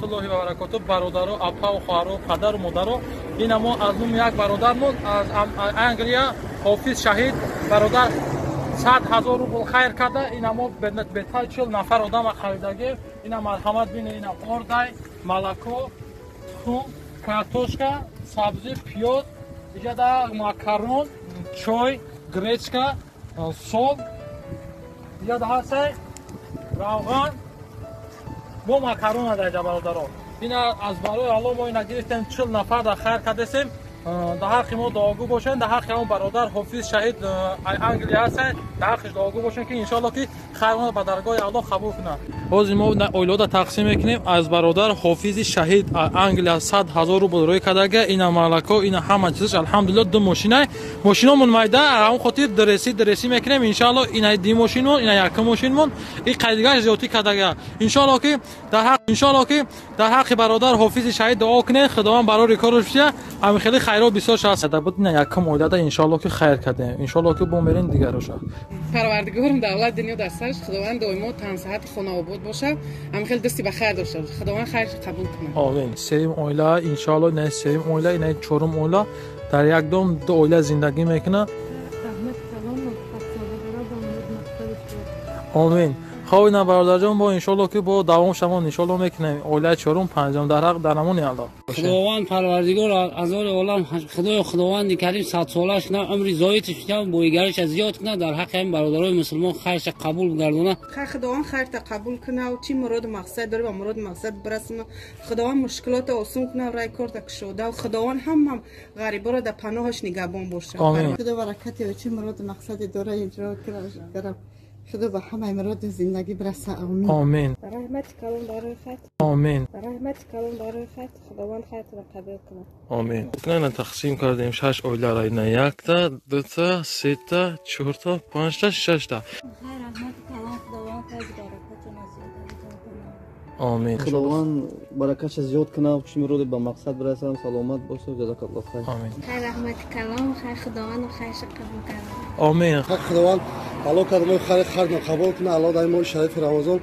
Раҳматуллоҳи ва баракоту. Бародаро, апау, хоҳаро, падару модаро, ина мо аз номи як бародармон аз Англия, Ҳофиз Шаҳид бародар 100 000 рубл хайр карда. Ина мо бетал 40 нафар одама харидагем. Ина марҳамат бине, ина ордай, молоко, тухм, картошка, сабзӣ, пиёз, иҷада макарон, чой, гречка, сол, иҷада ҳастай равған бо макарона даҷа бародаро. Ина аз барои Алло мо ина гирифтем, 40 нафар да хайр кардесем. Дар ҳаққи мо дуогӯ бошанд, дар ҳаққи ҳамон бародар Ҳофиз Шаҳид Англия ҳастанд, дар ҳаққиш дуогӯ бошанд, ки иншоалло ки хайрона ба даргоҳи Аллоҳ қабул кунад. Ҳозир мо оилада тақсим мекунем аз бародар Ҳофизи Шаҳид Англия 100 000 рубл рӯй кардага. Ина молоко, ина ҳама чизаш, алҳамдулилло. Ду мошина, мошиномон майда, ҳамон хотир дреси дреси мекунем иншоалло. Ина ди мошинмон, ина якум мошинмон, и қайдигаш зиёдтӣ кардага. Иншоалло ки дар ҳаққи бародар Ҳофизи Шаҳид дуо кунед, Худованд барори кораш бишия, ҳамин хеле хайрот бисёр шаст буд. Ина якум оилада иншоалло ки хайр кардем, иншоалло ки бо мерем дигароша. Парвардигорум давлат дунё дар сараш, Худованд доимо тансиҳати хонаобод бошад, ҳамин хел дасти ба хайр дошта бошад, Худованд хайрш қабул кунад. Омин. Сеюм оила иншоалло, ина сеюм оила, ина чорум оила, дар як дом ду оила зиндагӣ мекунад. Омин. Хоб, ина бародарҷон, бо иншоалло ки бо давом шавон иншоалло мекунем оилаи чорум, панҷум, дар ҳақ дар амони Аллоҳ. Худованд Парвардигор азори олам, Худои Худованди Карим садсолаш кунад, умри зоиташ кунад, боигариша зиёд кунад, дар ҳаққи ҳамин бародарои мусулмон хайрша қабул гардонад. Хайр, Худованд хайрта қабул кунад, чӣ муроду мақсад дори, ба муроду мақсад бирасона, Худованд мушкилота осон кунад, рай корта кушода, Худованд ҳама ғариборо дар паноҳаш нигаҳбон бошад. Омин. Худо баракати чӣ муроду мақсаде дора, иҷро кунад, Худо ба ҳамаи муроди зиндагӣ бираса. Омин. Омин. Раҳмати калон барои хайр. Омин. Раҳмати калон барои хайр, Худованд хайртро қабул кунад. Омин. Ина тақсим кардем шаш оиларо, ина якта, дута, сета, чорта, панҷта, шашта. Хайр, раҳмати калон, Худованд хайр баракатона зиёда кунад. Омин. Худованд баракатша зиёд кунад, чӣ муроде ба мақсад бирасам, саломат бошад, ҷазакаллоҳ хайр. Омин. Хайр, раҳмати калон, хайр, Худованд хайрша қабул кунад. Омин. Худованд Алло кард мо хайр хайр қабул кунад. Алло дар моҳи шарифи Рамазон,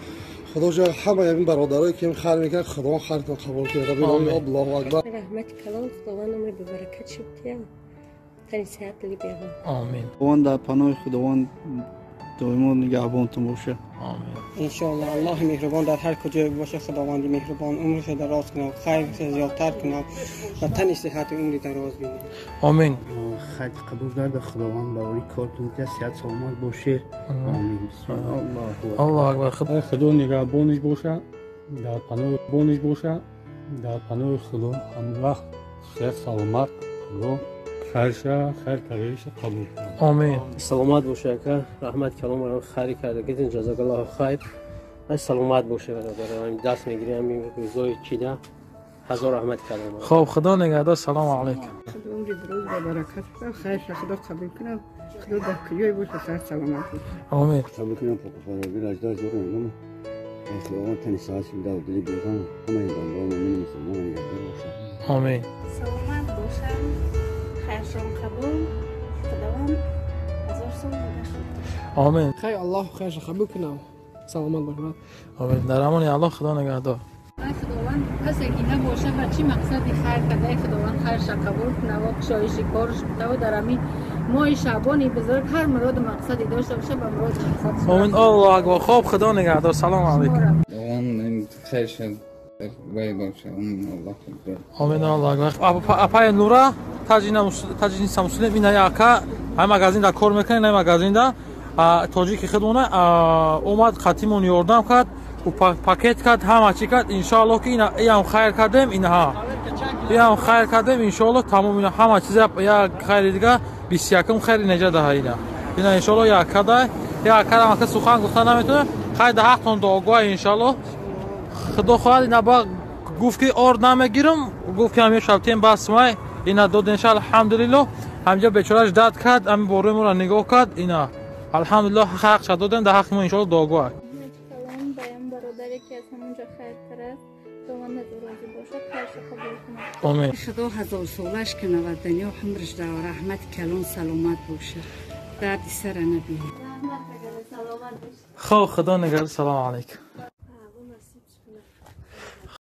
Худо ҷо ҳама ин бародарое ки хайр мекунад, Худованд хайртон қабул кунад. Аллоҳу акбар. Раҳмати калон, Худованд умри бебаракат шуд, тани сиҳат беғам. Омин. Худованд дар паноҳи Худованд доимо нигаҳбонтон бошад. Омин. Иншоалло, Аллоҳи меҳрубон дар ҳар куҷое бошад, Худованди меҳрубон умрашо дароз кунад, хайрша зиёдтар кунад ва тани сиҳати умри дароз бинад. Омин. Хайр қабул гарда, Худованд барори кортон диҳад, сиҳат саломат бошед. Омин. Бисмиллоҳ. Аллоҳу акбар. Худо нигаҳбониш бошад, дар паноҳи бониш бошад, дар паноҳи Худо ҳамвақт сиҳат саломат, Худо хайрша хайр кардагиша қабул кунад. Омин. Саломат боша, ака, раҳмат калом барои хайри кардагитон, ҷазакаллоҳу хайр. Ай саломат боша, бародар, даст мегирем ҳамин рӯзои чида, ҳазор раҳмат калом. Хоб, Худо нигаҳдор, салому алайкум. Худо умри дароз ба баракат кунад, хайрша Худо қабул кунад, Худо дар куҷое бошад, сиҳат саломат бошад. Омин. Қабул кунам, покуфаробир аждар зур, Худованд тани сиҳат шуда, дили беғам, ҳамаи бандагон мӯмини мусулмон нигаҳдор бошад. Омин. Саломат бошанд, хайршон қабул, Худованд ҳазор сол нигоҳ. Омин. Хайр, Аллоҳ хайрша қабул кунад, саломат бошад. Омин. Дар амони Аллоҳ, Худо нигаҳдор. Худованд касе ки набоша, ба чӣ мақсади хайр кардаи, Худованд хайрша қабул кунад ва кушоиши корш буда ва дар ҳамин моҳи шаъбони бузург ҳар муроду мақсаде дошта боша, ба муроду мақсад. Омин. Аллоҳу акбар. Хоб, Худо нигаҳдор, салому алайкум. Худованд хайрша вай бошад. Омин. Аллоҳ акбар. Омин. Аллоҳу акбар. Апаи Нура таҷиниса муслим, ина ака ҳай магазинда кор мекунад, ина магазинда тоҷики худмона омад, қатимон ёрдам кард, пакет кард, ҳама чӣ кард. Иншоалло ки иам хайр кардем, инаҳа иам хайр кардем, иншоалло тамом, ина ҳама чиза як хайри дига, 21-ум хайри неҷа даҳа, ина иншоалло як кадай, як кадам ака сухан гуфта наметавонем. Хайр, да ҳақтон дуогӯ, иншоалло Худо хоҳад. Ина ба гуфт ки ор намегирам, гуфт ки ҳамин шабтем бас май, ина дод, иншо алҳамдулилло. Ҳамҷа бечораш дад кард, ҳамин борои моро нигоҳ кард, ина алҳамдулилло ҳақша додем, дар ҳаққи мо иншоалло дуогӯ. Бародаре ки аз ҳамонҷо хайртар аст, Худованд аз ӯ розӣ бошад, хайршо қабул кунад. Омин. Худо ҳазорсолаш кунад ва дунё умраш дар раҳмати калон, саломат бошад, дарди сара набинад. Раҳмат, агар саломат бошад. Хоб, Худо нигаҳдор, салому алайкум.